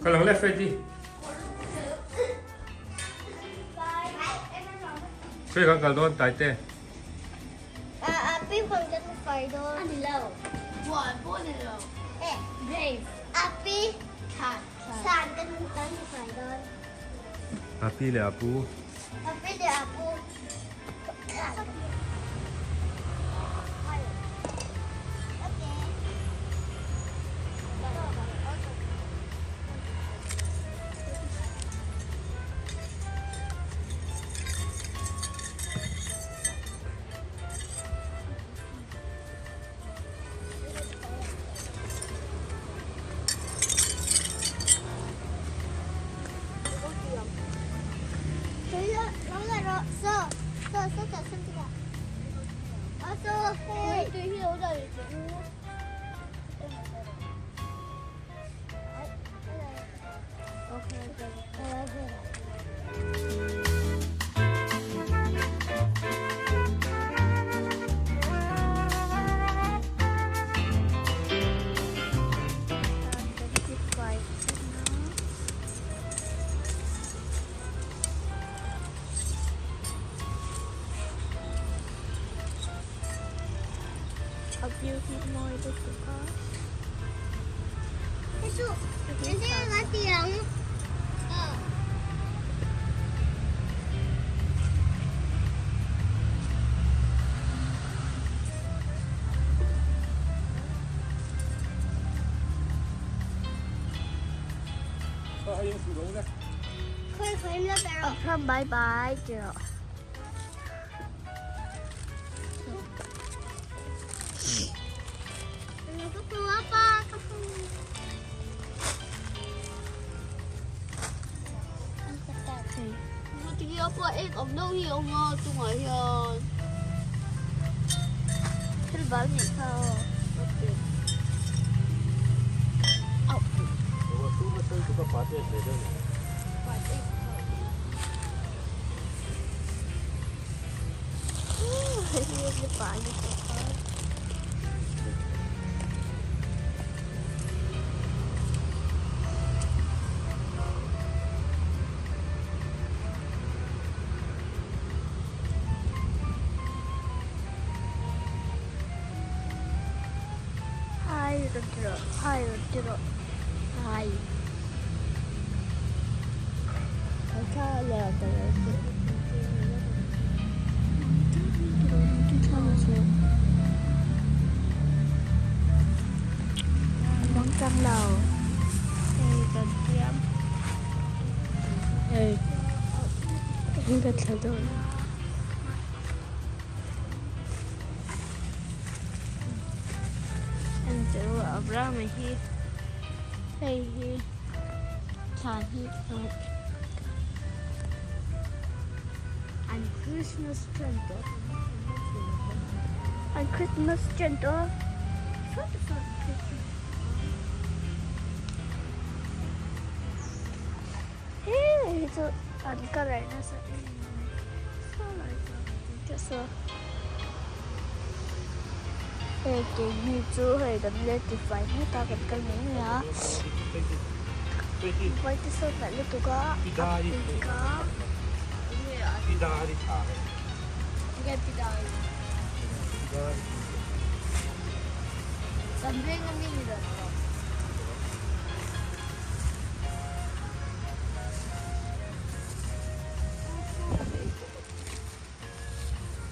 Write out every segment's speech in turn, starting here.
Kal ang le Freddy. Khawi kan kal dawn Taite? Api leh apu. A view hi mawi lutuk a. Bye bye tih rawh. Hai rawn ti rawh hai rawn ti rawh hai. Abraham-a hi hei hi thlan hi an Christmas ṭan tawh an Christmas ṭan tawh hei chu an colour nasa em em mai hei keini chu hei kan let tifai mek a kan kal mai mai a. Vai te sawn nalh lutuk a a pink a.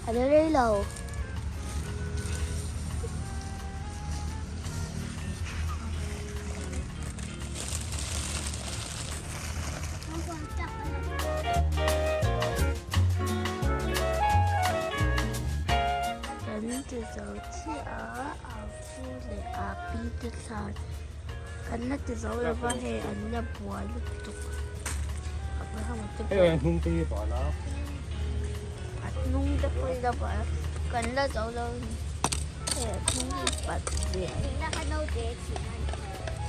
A la rei lo. Kan ti zo chiah a, a pu leh a pi te thlan kan la ti zo lo va hei an la buai lutuk. Hei hnung te hi bal a. A hnung te pawh hi la bal a, kan la zo lo a ni. Hei a hnung hi pat ve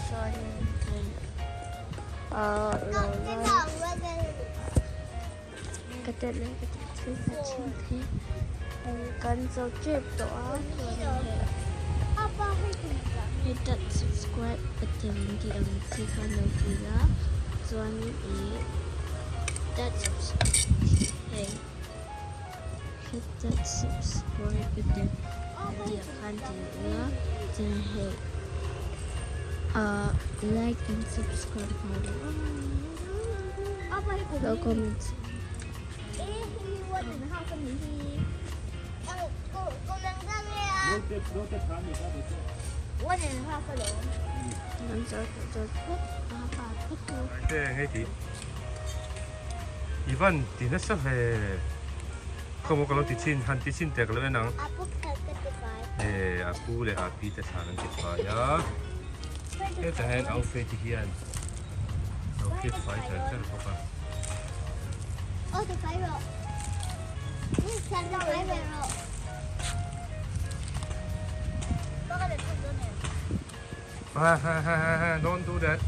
chuanin hei ahh lo lai ka tel e ka tih thil ka chhin thei hei kan zo tep tawh a chuanin hei heta subscribe button tih ang chi khan lo ti la chuanin ih that hei heta subscribe button tih ah khan ti ila chuan hei ah like and subscribe nghal rawh lo comment. Ivan ti nasa hle khawmaw ka lo ti chhin han ti chhin teh ka lo en ang e a pu leh a pi te thlan an ti fai a hetah hian outfit te hian lo fit fai char char bawk a. Ha ha ha ha ha don't do that.